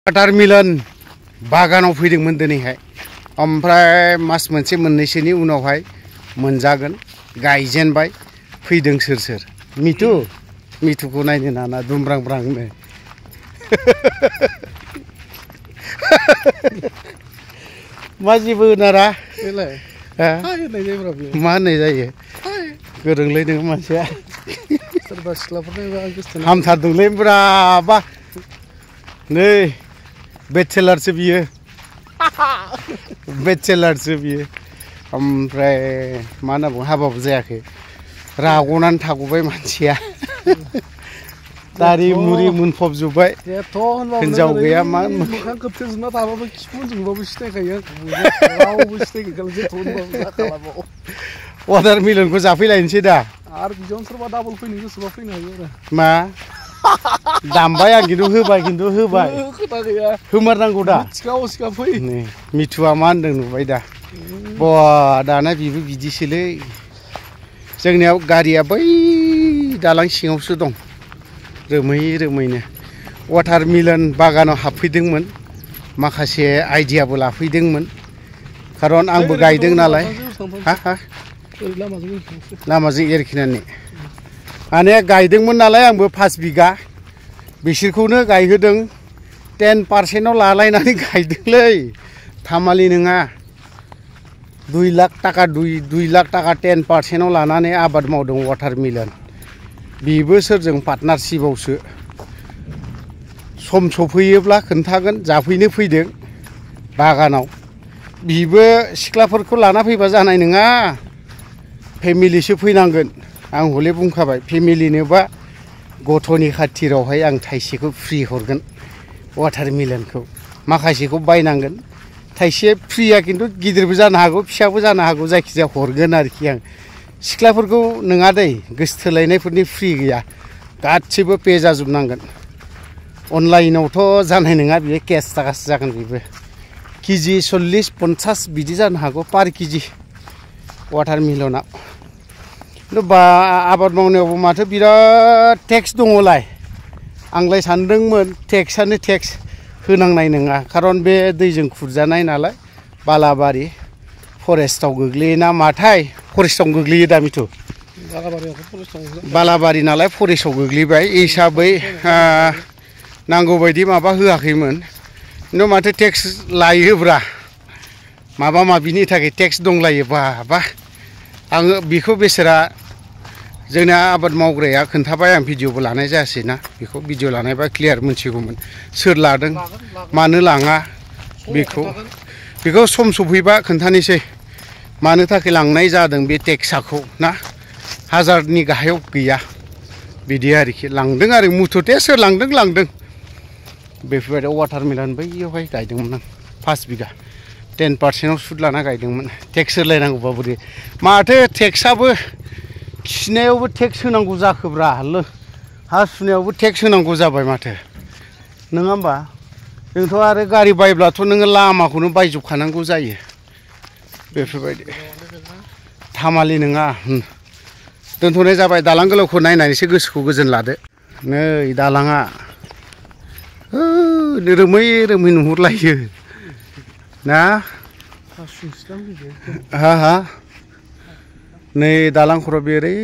watermelon बागानाव फैदोंमोन दिनैहाय ओमफ्राय मास मोनसे मोननैसोनि उनावहाय मोनजागोन गायजेनबाय फैदों सोर मिथुखौ नायनो नाना दुमब्रांब्रांनो मा जेबो होनारा मा होननाय जायो गोरोंलै नों मानसिया हामथारदोंलै ब्राबा नै बेचेलारसो बियो ओमफ्राय मा होनना बुङो हाबाबो जायाखै राग'नानै थाग'बाय मानसिया दारि मुरि मोनफबजोब्बाय हिनजाव गैया मा मोखां खोबथेजोबना थाबाबो खिफुजोंबाबो सिनायखायो रावबो सिनायखायो वाटारमेलनखौ जाफैलायनोसै दा आरो बिदियावनो सोरबा डाबल फैनो गोसोबा फैनो हायो आरो मा दामबाय आं खिन्थु होबाय खोथा गैया होमारनांगौ दा सिखा फै नै मिथुआ मा होनदों नुबाय दा बा दाना बिबो बिदिसोलै जोंनियाव गारिया बै दालां सिङावसो दं रोमैनो वाटारमेलन बागानाव हाबफैदोंमोन माखासे आइडियाबो लाफैदोंमोन खारन आंबो गायदों नालाय लामाजों एरखिनानै माने गायदोंमोन नालाय आंबो 5 बिगा बिसोरखौनो गायहोदों 10% लालायनानै गायदोंलै थामालि नङा 2 लाख थाखा 10% लानानै आबाद मावदों वाटारमेलन बेबो सोरजों पार्टनारशिपआवसो सम सफैयोब्ला खोन्थागोन जाफैनो फैदों बागानाव बिबो सिख्लाफोरखौ लाना फैबा जानाय नङा फेमिलिसो फैनांगोन आं हले बुंखाबाय फेमिलिनोबा गथ'नि खाथिरावहाय आं थाइसेखौ फ्रि हरगोन वाटारमेलनखौ माखासेखौ बायनांगोन थाइसे फ्रिया खिन्थु गिदिरबो जानो हागौ फिसाबो जानो हागौ जायखिजाया हरगोन आरोखि आं सिख्लाफोरखौ नङा दै गोसो थोलायनायफोरनि फ्रि गैया गासिबो पे जाजोबनांगोन अनलाइनावथ' जानाय नङा बियो केस थाखासो जागोन बेबो केजि 40-50 बिदि जानो हागौ पार केजि वाटारमेलना बा आबाद मावनायावबो माथो बिराद टेक्स दङलाय आंलाय सानदोंमोन टेक्सआनो टेक्स होनांनाय नङा खारन बे दैजों खुरजानाय नालाय बालाबारि फरेस्टआव गोग्लैयोना माथाय फरेस्टआव गोग्लैयो दा मिथु बालाबारि नालाय फरेस्टआव गोग्लैबाय हिसाबै नांगौ बायदि माबा होआखैमोन खिन्थु माथो टेक्स लायोब्रा माबा माबिनि थाखाय टेक्स दंलायो बा आङो बेखौ बेसेरा जोंना आबाद मावग्राया खोन्थाबाय आं भिडिअबो लानाय जायासै ना बेखौ भिडिअ लानायबा क्लियार मोनथिगौमोन सोर लादों मानो लाङा बेखौ सम सफैबा खोन्थानोसै मानो थाखाय लांनाय जादों बे टेक्साखौ ना 1000नि गाहायाव गैया बिदि आरोखि लांदों आरो मुथुथे सोर लांदों बेफोरबायदि वाटारमेलन बैयावहाय गायदोंमोन आं 5 बिगा 10% सुद लाना गायदोंमोन टेक्स होलायनांगौबा बोरै माथो टेक्सआबो खिनायावबो टेक्स होनांगौ जाखोब्रा हा सुनायावबो टेक्स होनांगौ जाबाय माथो नङा होमबा जोंथ' आरो गारि बायब्लाथ' नोङो लामाखौनो बायजोबखानांगौ जायो बेफोरबायदि थामालि नङा दोनथ'नाय जाबाय दालां गोलावखौ नायनानैसो गोसोखौ गोजोन लादो नै दालाङा रोमै नुहुरलायो ना नै दालां खर' बेरै